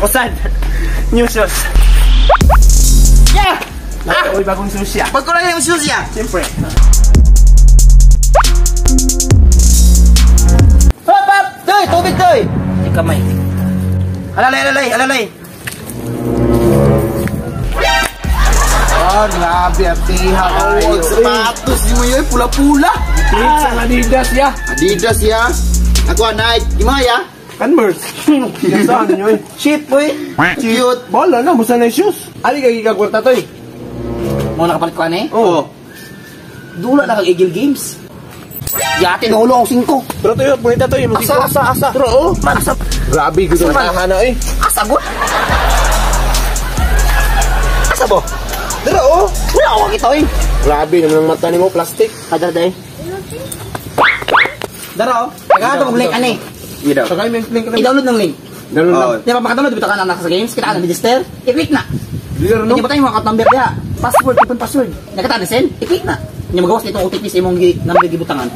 Ako sad. New shoes. Yeah! Ah! Uy, bagong shoes siya. Bago lang yung shoes ya. Siyempre. Hop, hop! Toy, tubig, toy! Yung kamay. Alalay, alalay, alalay. Oh, grabe, atiha kayo. Sapatos mo yun, pula-pula. Pizza ang Adidas ya. Adidas ya. Ako, Nike. Gimana ya? Converse. Saan ninyo eh? Shit, boy. Cute. Bola na, busa na yung shoes. Ali kay gigagwarta to eh. Mo nakapalit ko ano eh? Oo. Dula na kag Eagle Games. Yate, nahulo akong 5. Pero to, punita to eh. Asa, asa, asa. Pero oh. Asa, Grabe, gusto Asa man? na na eh. asa, good. Asa bo? Pero oh. Wala ako makita eh. Grabe naman ang mata nimo, plastic. Kadara day. Dara oh. Tagado kog link ani. Iya daw. Tagay may link ka na. I-download ng link. Download lang. Di ba maka-download bitaw ka na nasa games, kita ka na register, i-click na. Clear no? Hindi ba tayo mga account number diha? Password, open password. Nakita na send, i-click na. Nya magawas nitong OTP sa imong number gibutangan.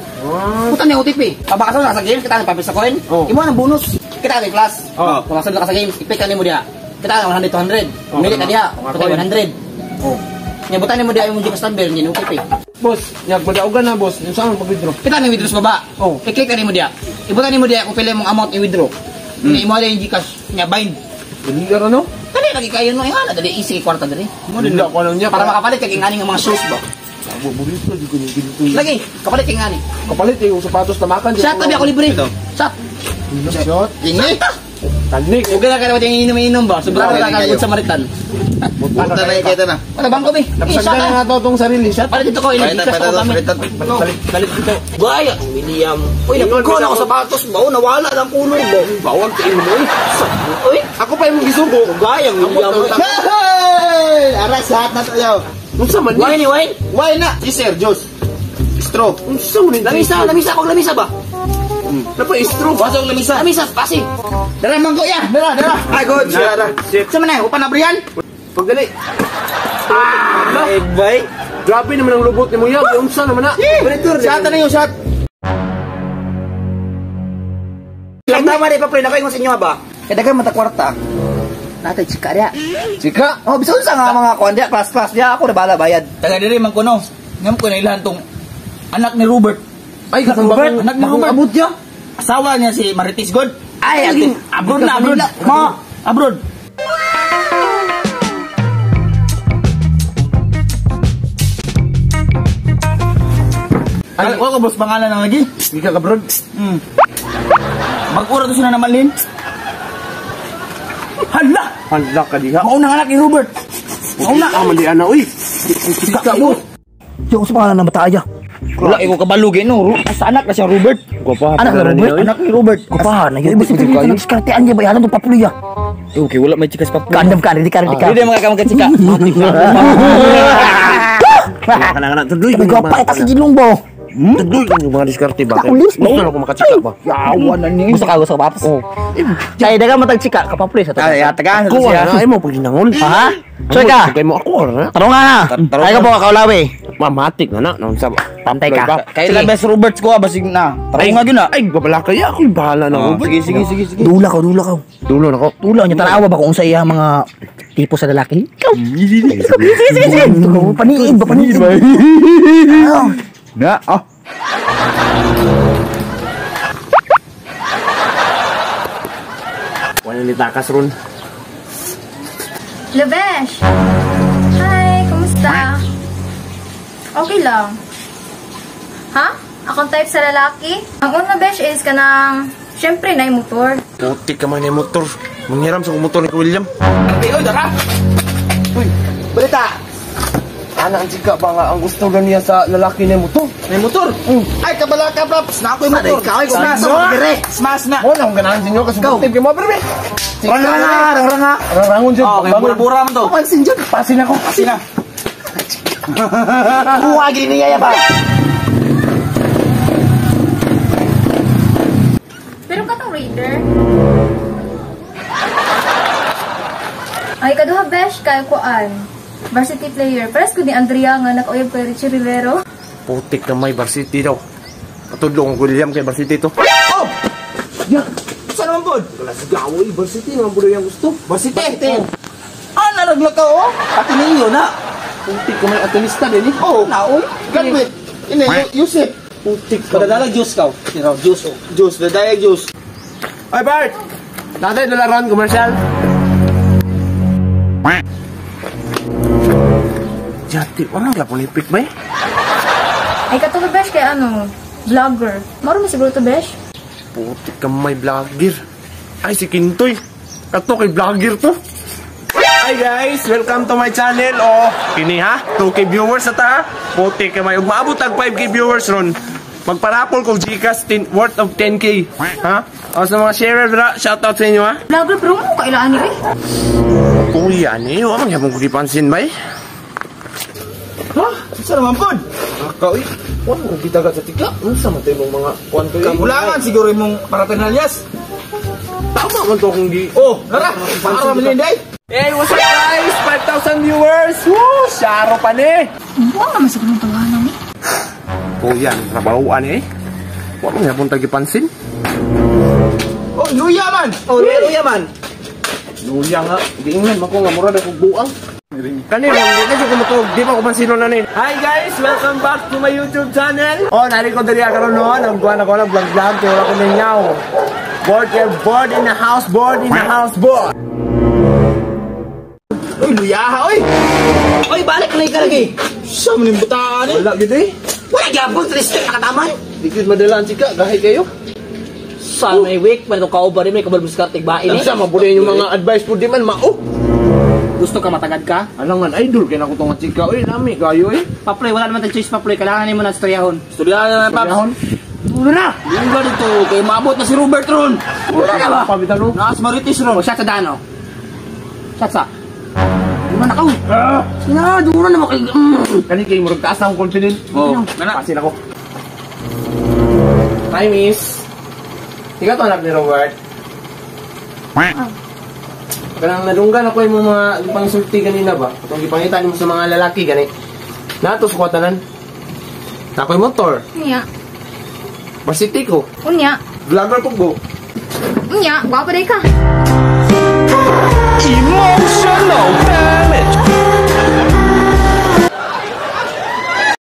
Butan ni OTP. Pabakasan na sa games, kita na papel sa coin. Oh. Imo ang bonus. Kita na class. Oh. Pumasok na ka sa games, i-click ka nimo diha. Kita na 100 200. Oh, Mili ka diha, mga total coin. 100. Oh. Nya butan nimo diha imong GCash number, nya OTP. Boss, nyag madaugan na boss. Yung saan pag-withdraw? Kita na withdraw sa baba. Oh. I-click ka nimo diha. Ibutan nimo diha kung pila imong amount i-withdraw. Nya imo yung GCash, nya bind. Dali ka no? Kani lagi kayo no, ingana dali easy kay kwarta dali. Mo din ko ano niya. Para makapalit kay ingani nga mga shoes ba. Burito di ko ginito. Lagi, kapalit kay ingani. Kapalit eh, yung sapatos tamakan. Shot tabi ako libre. Shot. Shot. Ini. Tanik. Huwag na kayo yung inom-inom ba? Sobrang Okay, na kayo. ka sa Maritan. Buta na kita na. Wala bangko be. Eh, shot Napasagdan na ah. nga to tong sarili. Shot. Para dito ko Palitan, ilagay palitan, ko kami. palitan. Palit, palit dito. Gaya, William. Uy, nagkuha na ako sapatos ba? Oh, nawala ng kulong ba? Bawag kayo mo eh. Uy, Ako pa yung gisugo. gaya, William. Hey! Aras, lahat na tayo. Unsa man ni? Wine ni wine. Why na? Si Sir Jos. Straw. Unsa man ni? Lamisa, lamisa kog lamisa ba? Napa-straw. Wasog lamisa. Lamisa, pasi. Dara mangko ya, dara, dara. Ay, good. Sir. Shit. Sa man na, upan na Brian. Pagdali. Ay, bye. Grabe naman ang lubot ni Muyab. Unsa naman na? Shot na yung shot. Ang tama rin pa pre, nakaingon sa inyo ba? Kaya dagan mata kwarta. Natay chika diya. Chika. Oh, bisan sa nga mga kuan diya, class class diya ako na bala bayad. Taga diri man kuno. Ngam ko na ilahan tong anak ni Robert. Ay, Robert, anak ni Robert. Abot niya. Asawa niya si Marites God. Ay, Ay, abroad na, abroad. Ma, abroad. Ay, wala ko boss pangalan na lagi. Hindi ka kabrod. Mag-ura to sila na malin. Hala! Hala ka diha. Maunang anak ni Robert. Mauna. Ah, mali ana uy. Chika mo. Yung sa pangalan ng bata aya. Wala ko kabalugin no. Sa anak na siya Robert. Gwapa. Anak ni Robert, Anak ni Robert. Kupahan, na yun. Ibig sabihin ka nag-diskartean niya ba? Ihalan itong papuloy ah. Okay, wala may chikas pa. Kaandam ka, ready ka, ready ka. Hindi mga kamagkatsika. Kana kana tuloy. Kami gwapa, ita si Jinong bo. Tuloy yung mga diskarte ba? Ako, lips, Gusto na ko makachika ba? Yawa na ni. Gusto ka, paps? Oh. Kaya dagan matag chika, kapapuloy sa to. Ay, tagaan Ako na ay mo paginangol. Ha? Choy ka. Kay mo ako na. Tarong nga na. Ay ka po, kaulawi. Mamatik na na. Naunsa ba? Pantay ka. Kay la best Roberts ko basig na. Tarong nga gyud na. Ay, babala kaya ako bahala na Oh, Robert. sige, sige, sige, sige. Dula ka, dula ka. Dulo na ko. Dula niya, tanawa ba kung sa iya mga tipo sa lalaki? Ikaw. Sige, sige, sige, sige. Paniid ba, paniid ba? Na, ah. Wala ni takas ron. Lavesh! Hi! Kumusta? Okay lang. Ha? Akong type sa lalaki? Ang una, Besh, is kanang... Siyempre, na yung motor. Putik ka man yung motor. Manghiram sa motor ni William. Ay, oy, dara. Uy, Balita. Ana ang chika ba nga ang gusto lang niya sa lalaki na motor? May motor. Ay, kabala ka, props. Na ako yung motor. Ikaw, ikaw, Smash ikaw, na. Smash na. Mo na akong ganahan sa inyo kasi motive kay mo pero be. Rang rang rang rang. Rangon jud. Oh, kay bura-bura man to. Pansin dyan. Pasin ako. Pasin na. Kuha, gini niya ba? Pero katong raider? Ay, kaduha, Besh, kay kuan. Varsity player. Pares ko ni Andrea nga nakauyab kay Richie Rivero. Putik na may varsity daw. Patudlo ang William kay varsity to. Oh! Ya. Saan naman pod? Glasgow, eh. Varsity naman po yung gusto. Varsity. Ah, naraglak ka oh. Ateneo na. Putik ka may atenista din eh. Oh, Naoy. graduate. Ini, Yusef. Putik ka. Padadala juice ka. Siro, juice oh. Juice, dadaya juice. Ay, Bart! Tatay, dolaron, commercial. Jati, wala nga po nipik ba eh? Ay, katulad, besh, kay ano, vlogger. Maro mo siguro to, besh? Putik ka may vlogger. Ay, si Kintoy. Kato kay vlogger to. Hi guys! Welcome to my channel. Oh, kini ha? 2K viewers na ta ha? Putik ka may. Ug maabot tag 5K viewers ron. Magparapol kog Gcash worth of 10K. Ha? O sa mga sharer dra, shoutout sa inyo ha. Vlogger, pero mo kailangan ni, eh. Kuya ni, wa man gyapon ko gipansin bay. Ha? Saan naman pod? Akaw eh. Wa man ko gitagat sa tika. Unsa man tayo mong mga kwan to eh? Kamulangan siguro imong paraphernalyas. Tama man to akong gi. Oh, nara. Para man din day. Hey, what's up guys? 5,000 viewers! Woo! Syaro pa ni! Buang naman siguro ng tawanan ni. Kuya, trabahoan eh. Wa man gyapon ta gipansin. Oh, luya man. Oh, luya man. Luya nga. Giingnan man ko nga mura na kog buang. Kani mo, di kasi kumutog, di pa ko pansino na ni. Hi guys, welcome back to my YouTube channel. Oh, nari ko diri karon no, nagkuan ako ng vlog vlog kay wala ko ninyaw. Board kay board in the house, board in the house, board. Uy, luya ha, oy. Oy, balik na ka lagi. Sa man yung butaan eh. Wala gid eh. Wala gyapon respect nakataman. Di gid madala ang chika, gahi kayo. Sa may week man itong kauban ni may kabal buskar tigbain eh. Unsa mabuli yung mga advice po di man mao. Gusto ka matagad ka? Alangan idol kay nako tong chika oy, lami kayo eh. Paploy, wala naman tayong choice paploy. Kailangan nimo na istoryahon. Storyahan na paps. Yahon. Wala na. Yung dito kay maabot na si Robert ron. Wala na ba? Pabitan no. Naas Marites ron. O, shot sa dano. Shot sa. Duro na ka. Sina, duro na mo kay. Kani kay murag taas na akong confident. Oh, nana. Pasin ako. Hi, miss. Ikaw to anak ni Robert. Kanang nadunggan ako yung mga gipangsulti kanina ba? Itong gipangita nimo sa mga lalaki gani. Nato sa kwatanan. Nakoy motor. Unya. Varsity ko. Unya. Vlogger po go. Unya, gwapo day ka. Emotional.